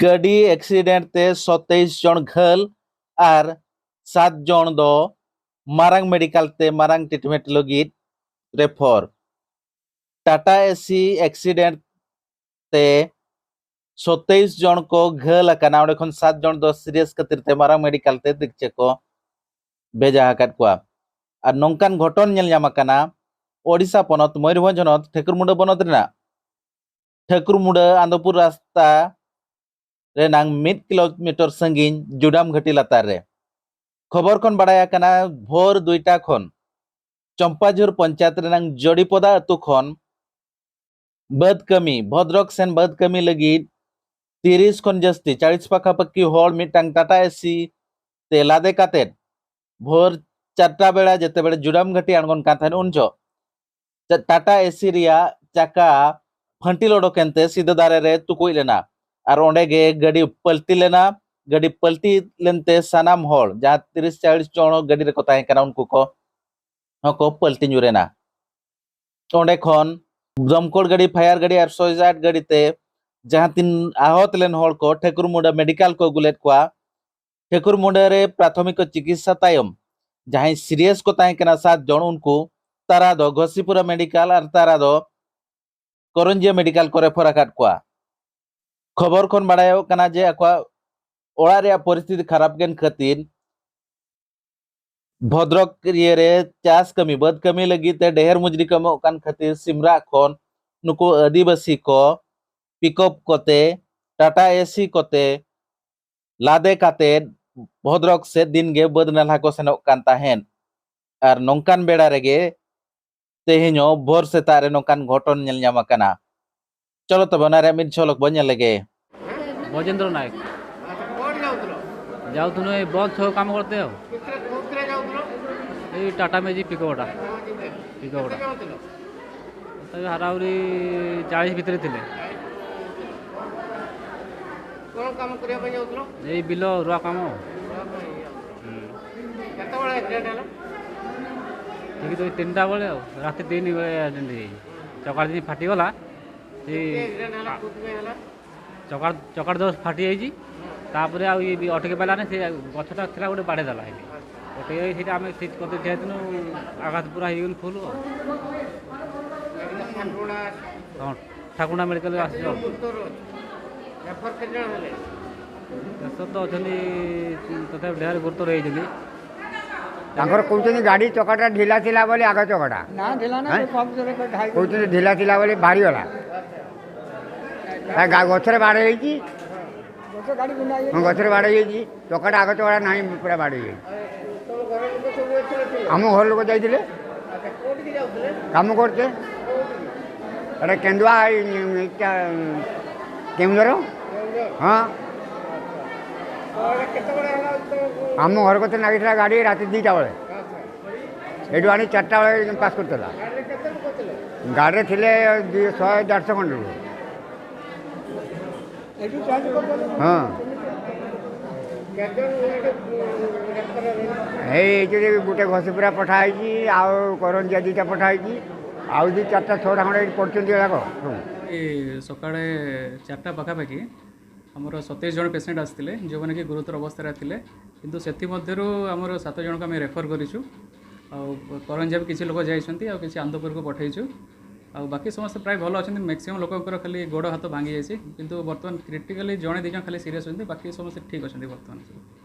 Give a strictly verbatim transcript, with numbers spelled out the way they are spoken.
ᱜᱟᱹᱰᱤ ᱮᱠᱥᱤᱰᱮᱱᱴ ᱛᱮ ᱥᱚᱛᱮᱭᱤᱥ ᱡᱚᱱ ᱜᱷᱟᱹᱞ ᱟᱨ ᱥᱟᱛ ᱡᱚᱱ ᱫᱚ ᱢᱟᱨᱟᱝ ᱢᱮᱰᱤᱠᱟᱞ ᱛᱮ ᱢᱟᱨᱟᱝ ᱴᱨᱤᱴᱢᱮᱱᱴ ᱞᱟᱹᱜᱤᱫ ᱨᱮᱯᱷᱚᱨ᱾ ᱴᱟᱴᱟ ᱮᱥᱤ ᱮᱠᱥᱤᱰᱮᱱᱴ ᱛᱮ ᱥᱚᱛᱮᱭᱤᱥ ᱡᱚᱱ ᱠᱚ ᱜᱷᱟᱹᱞ ᱟᱠᱟᱱᱟ, ᱚᱸᱰᱮ ᱠᱷᱚᱱ ᱥᱟᱛ ᱡᱚᱱ ᱫᱚ ᱥᱤᱨᱤᱭᱟᱥ ᱠᱷᱟᱹᱛᱤᱨ ᱛᱮ ᱢᱟᱨᱟᱝ ᱢᱮᱰᱤᱠᱟᱞ ᱛᱮ ᱛᱤᱠᱪᱮ ᱠᱚ ᱵᱷᱮᱡᱟ ᱟᱠᱟᱫ ᱠᱚᱣᱟ᱾ ᱟᱨ ᱱᱚᱝᱠᱟᱱ ᱜᱷᱚᱴᱚᱱ ᱧᱮᱞ ᱧᱟᱢ ᱟᱠᱟᱱᱟ ᱳᱰᱤᱥᱟ ᱯᱚᱱᱚᱛ ᱢᱚᱭᱩᱨᱵᱷᱚᱸᱡᱽ ᱦᱚᱱᱚᱛ ᱴᱷᱟᱹᱠᱩᱨᱢᱩᱸᱰᱟᱹ ᱵᱚᱱᱚᱛ ᱨᱮᱱᱟᱜ ᱴᱷᱟᱹᱠᱩᱨᱢᱩᱸᱰᱟᱹ ᱟᱱᱫᱚᱯᱩᱨ ᱨᱟᱥᱛᱟ ᱨᱮᱱᱟᱝ ᱢᱤᱫ ᱠᱤᱞᱳᱢᱤᱴᱟᱨ ᱥᱟᱺᱜᱤᱧ ᱡᱩᱰᱟᱢ ᱜᱷᱟᱹᱴᱤ ᱞᱟᱛᱟᱨ ᱨᱮ᱾ ᱠᱷᱚᱵᱚᱨ ᱠᱷᱚᱱ ᱵᱟᱲᱟᱭ ᱟᱠᱟᱱᱟ, ᱵᱷᱳᱨ ᱫᱩᱭᱴᱟ ᱠᱷᱚᱱ ᱪᱚᱢᱯᱟᱡᱷᱩᱨ ᱯᱚᱧᱪᱟᱭᱮᱛ ᱨᱮᱱᱟᱝ ᱡᱚᱲᱤᱯᱚᱫᱟ ᱟᱹᱛᱩ ᱠᱷᱚᱱ ᱵᱟᱹᱫᱽ ᱠᱟᱹᱢᱤ, ᱵᱷᱚᱫᱨᱚᱠ ᱥᱮᱱ ᱵᱟᱹᱫᱽ ᱠᱟᱹᱢᱤ ᱞᱟᱹᱜᱤᱫ ᱛᱤᱨᱤᱥ ᱠᱷᱚᱱ ᱡᱟᱹᱥᱛᱤ, ᱪᱟᱞᱤᱥ ᱯᱟᱠᱷᱟ ᱯᱟᱠᱤ ᱦᱚᱲ ᱢᱤᱫᱴᱟᱝ ᱴᱟᱴᱟ ᱮᱥᱤ ᱛᱮ ᱞᱟᱫᱮ ᱠᱟᱛᱮᱫ ᱵᱷᱳᱨ ᱪᱟᱨᱴᱟ ᱵᱮᱲᱟ ᱡᱮᱛᱮ ᱵᱮᱲᱟ ᱡᱩᱰᱟᱢ ᱜᱷᱟᱹᱴᱤ ᱟᱬᱜᱚᱱ ᱠᱟᱱ ᱛᱟᱦᱮᱸᱫ, ᱩᱱ ᱡᱚᱦᱚᱜ ᱴᱟᱴᱟ ᱮᱥᱤ ᱨᱮᱭᱟᱜ ᱪᱟᱠᱟ ᱯᱷᱟᱹᱱᱴᱤᱞ ᱚᱰᱚᱠ ᱮᱱᱛᱮ ᱥᱤᱫᱟᱹ ᱫᱟᱨᱮ ᱨᱮ ᱛᱩᱠᱩᱡ ᱞᱮᱱᱟ᱾ ᱟᱨ ᱚᱸᱰᱮ ᱜᱮ ᱜᱟᱹᱰᱤ ᱯᱟᱞᱴᱤ ᱞᱮᱱᱟ᱾ ᱜᱟᱹᱰᱤ ᱯᱟᱞᱴᱤ ᱞᱮᱱᱛᱮ ᱥᱟᱱᱟᱢ ᱦᱚᱲ, ᱡᱟᱦᱟᱸ ᱛᱤᱨᱤᱥ ᱪᱟᱞᱤᱥ ᱡᱚᱱ ᱜᱟᱹᱰᱤ ᱨᱮᱠᱚ ᱛᱟᱦᱮᱸ ᱠᱟᱱᱟ, ᱩᱱᱠᱩ ᱠᱚ ᱦᱚᱸᱠᱚ ᱯᱟᱞᱴᱤ ᱧᱩᱨ ᱮᱱᱟ᱾ ᱚᱸᱰᱮ ᱠᱷᱚᱱ ᱫᱚᱢᱠᱚᱞ ᱜᱟᱹᱰᱤ, ᱯᱷᱟᱭᱟᱨ ᱜᱟᱹᱰᱤ ᱟᱨ ᱥᱚᱭ ᱟᱴ ᱜᱟᱹᱰᱤ ᱛᱮ ᱡᱟᱦᱟᱸ ᱛᱤᱱ ᱟᱦᱚᱛ ᱞᱮᱱ ᱦᱚᱲ ᱠᱚ ᱴᱷᱟᱹᱠᱩᱨᱢᱩᱸᱰᱟ ᱢᱮᱰᱤᱠᱟᱞ ᱠᱚ ᱟᱹᱜᱩ ᱞᱮᱫ ᱠᱚᱣᱟ᱾ ᱴᱷᱟᱹᱠᱩᱨᱢᱩᱸᱰᱟ ᱨᱮ ᱯᱨᱟᱛᱷᱚᱢᱤᱠ ᱪᱤᱠᱤᱛᱥᱟ ᱛᱟᱭᱚᱢ ᱡᱟᱦᱟᱸᱭ ᱥᱤᱨᱤᱭᱟᱥ ᱠᱚ ᱛᱟᱦᱮᱸ ᱠᱟᱱᱟ ᱥᱟᱛ ᱡᱚᱱ, ᱩᱱᱠᱩ ᱛᱟᱨᱟ ᱫᱚ ᱜᱷᱚᱥᱤᱯᱩᱨᱟ ᱢᱮᱰᱤᱠᱟᱞ ᱟᱨ ᱛᱟᱨᱟ ᱫᱚ ᱠᱚᱨᱚᱧᱡᱤᱭᱟᱹ ᱢᱮᱰᱤᱠᱟᱞ ᱠᱚ ᱨᱮᱯᱷᱟᱨ ᱟᱠᱟᱫ ᱠᱚᱣᱟ᱾ ᱠᱷᱚᱵᱚᱨ ᱠᱷᱚᱱ ᱵᱟᱲᱟᱭᱚᱜ ᱠᱟᱱᱟ ᱡᱮ ᱟᱠᱚᱣᱟᱜ ᱚᱲᱟᱜ ᱨᱮᱭᱟᱜ ᱯᱚᱨᱤᱥᱛᱷᱤᱛᱤ ᱠᱷᱟᱨᱟᱯ ᱜᱮᱱ ᱠᱷᱟᱹᱛᱤᱨ ᱵᱷᱚᱫᱨᱚᱠ ᱤᱭᱟᱹ ᱨᱮ ᱪᱟᱥ ᱠᱟᱹᱢᱤ, ᱵᱟᱹᱫᱽ ᱠᱟᱹᱢᱤ ᱞᱟᱹᱜᱤᱫ ᱛᱮ ᱰᱷᱮᱨ ᱢᱩᱡᱽᱨᱤ ᱠᱚ ᱮᱢᱚᱜ ᱠᱟᱱ ᱠᱷᱟᱹᱛᱤᱨ ᱥᱤᱢᱨᱟᱜ ᱠᱷᱚᱱ ᱱᱩᱠᱩ ᱟᱹᱫᱤᱵᱟᱹᱥᱤ ᱠᱚ ᱯᱤᱠᱚᱯ ᱠᱚᱛᱮ, ᱴᱟᱴᱟ ᱮᱥᱤ ᱠᱚᱛᱮ ᱞᱟᱫᱮ ᱠᱟᱛᱮᱫ ᱵᱷᱚᱫᱨᱚᱠ ᱥᱮᱫ ᱫᱤᱱ ᱜᱮ ᱵᱟᱹᱫᱽ ᱱᱟᱞᱦᱟ ᱠᱚ ᱥᱮᱱᱚᱜ ᱠᱟᱱ ᱛᱟᱦᱮᱸᱫ᱾ ᱟᱨ ᱱᱚᱝᱠᱟᱱ ᱵᱮᱲᱟ ᱨᱮᱜᱮ ᱛᱮᱦᱮᱧ ᱦᱚᱸ ᱵᱷᱳᱨ ᱥᱮᱛᱟᱜ ᱨᱮ ᱱᱚᱝᱠᱟᱱ ᱜᱷᱚᱴᱚᱱ ᱧᱮᱞ ᱧᱟᱢ ᱟᱠᱟᱱᱟ᱾ ᱪᱚᱞᱚ ᱛᱚᱵᱮ ᱚᱱᱟ ᱨᱮᱭᱟᱜ ᱢᱤᱫ ᱡᱷᱚᱞᱚᱠ ᱵᱚᱱ ᱧᱮᱞ ᱞᱮᱜᱮ᱾ ବ୍ରଜେନ୍ଦ୍ର ନାୟକ। ଯାଉଥିଲୁ ଏଇ ବସ୍ ଛଅ କାମ କରିତେ ଆଉ। ଏଇ ଟାଟା ମ୍ୟାଜିକ୍ ପିକଅପ୍ଟା। ପିକଅପ୍ଟା। ତଥାପି ହାରାହୁରି ଚାଳିଶ ଭିତରେ ଥିଲେ। କ'ଣ କାମ କରିବା ପାଇଁ ଯାଉଥିଲ? ଏଇ ବିଲ ରୁଆ କାମ। ହୁଁ। କେତେବେଳେ ଆକ୍ସିଡେଣ୍ଟ ହେଲା? ଠିକ୍ ତ ଏଇ ତିନିଟା ବେଳେ ଆଉ, ରାତି ତିନି ବେଳେ ଆକ୍ସିଡେଣ୍ଟ ହେଇଯାଇଛି। ସକାଳ ଦିନ ଫାଟିଗଲା। ସେଇ କେମିତି ଆକ୍ସିଡେଣ୍ଟ ହେଲା, କୋଉଥିପାଇଁ ହେଲା? ଚକା, ଚକାଟି ଜଷ୍ଟ ଫାଟି ଯାଇଛି। ତାପରେ ଆଉ ଇଏ ବି ଅଟକି ପାରିଲାନି, ସେ ଗଛଟା ଥିଲା ଗୋଟେ ବାଡ଼େଇ ଦେଲା ଏଠି। ଅଟକି ଯାଇ ସେଇଟା ଆମେ ଠିକ୍ କରିଦେଇ ଯାଇଥିଲୁ, ଆଘାତ ପୁରା ହେଇଗଲୁ ଫୁଲ୍ ଆଉ। ହଁ, ଠାକୁରଡ଼ା ମେଡ଼ିକାଲ ଆସିଛୁ ଆଉ। ଦେଶ ତ ଅଛନ୍ତି, ତଥାପି ଢେର ଗୁରୁତର ହେଇଛନ୍ତି। ତାଙ୍କର କହୁଛନ୍ତି ଗାଡ଼ି ଚକାଟା ଢିଲା ଥିଲା ବୋଲି ଆଗ ଚକାଟା। ନା ଢିଲା ନା ହେଁ? ସବୁ ଜୋରେ ଢାଇ କହୁଛନ୍ତି ଢିଲା ଥିଲା ବୋଲି ବାହାରିଗଲା। ତା ଗା- ଗଛରେ ବାଡ଼େଇ ହେଇଛି। ଗଛ ଗାଡ଼ି ଗୁଣ୍ଡା ହଁ, ଗଛରେ ବାଡ଼େଇ ହେଇଛି। ଚକାଟା ଆଗ ଚକାଟା ନାହିଁ, ପୁରା ବାଡ଼େଇ ହେଇଛି। ଆମ ଘର ଲୋକ ଯାଇଥିଲେ କାମ କରୁଛେ। ଏଇଟା କେନ୍ଦୁଆ, ଏଇ, ଏଇଟା କେଉଁଝର। ହଁ, ଆମ ଘର କତିରେ ଲାଗିଥିଲା ଗାଡ଼ି ରାତି ଦୁଇଟା ବେଳେ। ଏଇଠୁ ଆଣି ଚାରିଟା ବେଳେ ପାସ୍ କରିଥିଲା। ଗାଡ଼ିରେ ଥିଲେ ଦୁଇ- ଶହେ ଦେଢ଼ଶହ ଖଣ୍ଡେ ଲୋକ। ଏଠୁ ଚାର୍ଜ କରିଦେଲେ ହଁ, ଏଇ ଏଇଥିରେ ଗୋଟେ ଘଷିପୁରା ପଠା ହେଇଛି, ଆଉ କରଞ୍ଜିଆ ଦୁଇଟା ପଠା ହେଇଛି, ଆଉ ଦୁଇ ଚାରିଟା ଛଅଟା ଖଣ୍ଡେ ଏଇଠି ପଡ଼ିଛନ୍ତି ଏଗୁଡ଼ାକ ସବୁ। ଏ ସକାଳେ ଚାରିଟା ପାଖାପାଖି ଆମର ସତେଇଶ ଜଣ ପେସେଣ୍ଟ ଆସିଥିଲେ, ଯେଉଁମାନେ କି ଗୁରୁତର ଅବସ୍ଥାରେ ଥିଲେ। କିନ୍ତୁ ସେଥିମଧ୍ୟରୁ ଆମର ସାତ ଜଣଙ୍କୁ ଆମେ ରେଫର କରିଛୁ। ଆଉ କରଞ୍ଜିଆ ବି କିଛି ଲୋକ ଯାଇଛନ୍ତି, ଆଉ କିଛି ଆନନ୍ଦପୁରକୁ ପଠାଇଛୁ। ଆଉ ବାକି ସମସ୍ତେ ପ୍ରାୟ ଭଲ ଅଛନ୍ତି। ମ୍ୟାକ୍ସିମମ୍ ଲୋକଙ୍କର ଖାଲି ଗୋଡ଼ ହାତ ଭାଙ୍ଗି ଯାଇଛି, କିନ୍ତୁ ବର୍ତ୍ତମାନ କ୍ରିଟିକାଲି ଜଣେ ଦୁଇ ଜଣ ଖାଲି ସିରିୟସ୍ ଅଛନ୍ତି, ବାକି ସମସ୍ତେ ଠିକ୍ ଅଛନ୍ତି ବର୍ତ୍ତମାନ ସବୁ।